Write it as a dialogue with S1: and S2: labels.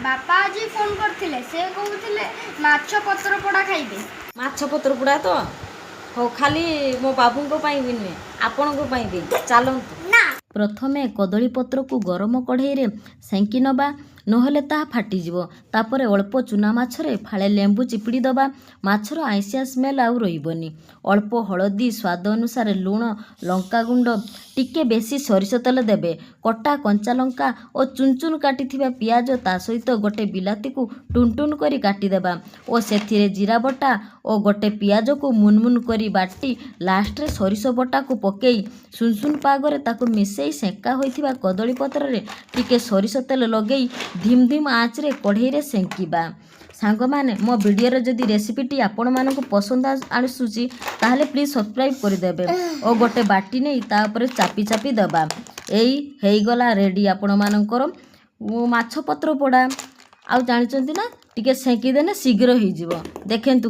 S1: ବାପା ଆଜି ଫୋନ୍ କରିଥିଲେ। ସେ କହୁଥିଲେ ମାଛ ପତ୍ର ପୋଡ଼ା ଖାଇବେ।
S2: ମାଛ ପତ୍ର ପୋଡ଼ା ତ? ହଉ, ଖାଲି ମୋ ବାବୁଙ୍କ ପାଇଁ ବି ନୁହେଁ, ଆପଣଙ୍କ ପାଇଁ ବି। ଚାଲନ୍ତୁ।
S1: ନା।
S2: ପ୍ରଥମେ କଦଳୀ ପତ୍ରକୁ ଗରମ କଢ଼େଇରେ ସେଙ୍କି ନେବା, ନହେଲେ ତାହା ଫାଟିଯିବ। ତାପରେ ଅଳ୍ପ ଚୁନା ମାଛରେ ଫାଳେ ଲେମ୍ବୁ ଚିପୁଡ଼ି ଦେବା। ମାଛର ଆଇଁଷିଆ ସ୍ମେଲ୍ ଆଉ ରହିବନି। ଅଳ୍ପ ହଳଦୀ, ସ୍ୱାଦ ଅନୁସାରେ ଲୁଣ, ଲଙ୍କାଗୁଣ୍ଡ, ଟିକେ ବେଶୀ ସୋରିଷ ତେଲ ଦେବେ। କଟା କଞ୍ଚା ଲଙ୍କା ଓ ଚୁନ ଚୁନ କାଟିଥିବା ପିଆଜ, ତା ସହିତ ଗୋଟେ ବିଲାତିକୁ ଟୁନ ଟୁନ କରି କାଟିଦେବା ଓ ସେଥିରେ ଜିରା ବଟା ଓ ଗୋଟେ ପିଆଜକୁ ମୁନ ମୁନ କରି ବାଟି ଲାଷ୍ଟରେ ସୋରିଷ ବଟାକୁ ପକେଇ ସୁନସୁନ ପାଗରେ ତାକୁ ମିଶେଇ ସେଙ୍କା ହୋଇଥିବା କଦଳୀ ପତ୍ରରେ ଟିକେ ସୋରିଷ ତେଲ ଲଗେଇ ଧିମ ଧିମ ଆଞ୍ଚରେ କଢ଼େଇରେ ସେଙ୍କିବା। ସାଙ୍ଗମାନେ, ମୋ ଭିଡ଼ିଓର ଯଦି ରେସିପିଟି ଆପଣମାନଙ୍କୁ ପସନ୍ଦ ଆସୁଛି, ତାହେଲେ ପ୍ଲିଜ୍ ସବସ୍କ୍ରାଇବ୍ କରିଦେବେ। ଓ ଗୋଟେ ବାଟି ନେଇ ତା ଉପରେ ଚାପି ଚାପି ଦେବା। ଏଇ ହେଇଗଲା ରେଡ଼ି ଆପଣମାନଙ୍କର ମାଛ ପତ୍ର ପୋଡ଼ା। ଆଉ ଜାଣିଛନ୍ତି ନା, ଟିକେ ସେଙ୍କି ଦେଲେ ଶୀଘ୍ର ହେଇଯିବ। ଦେଖନ୍ତୁ।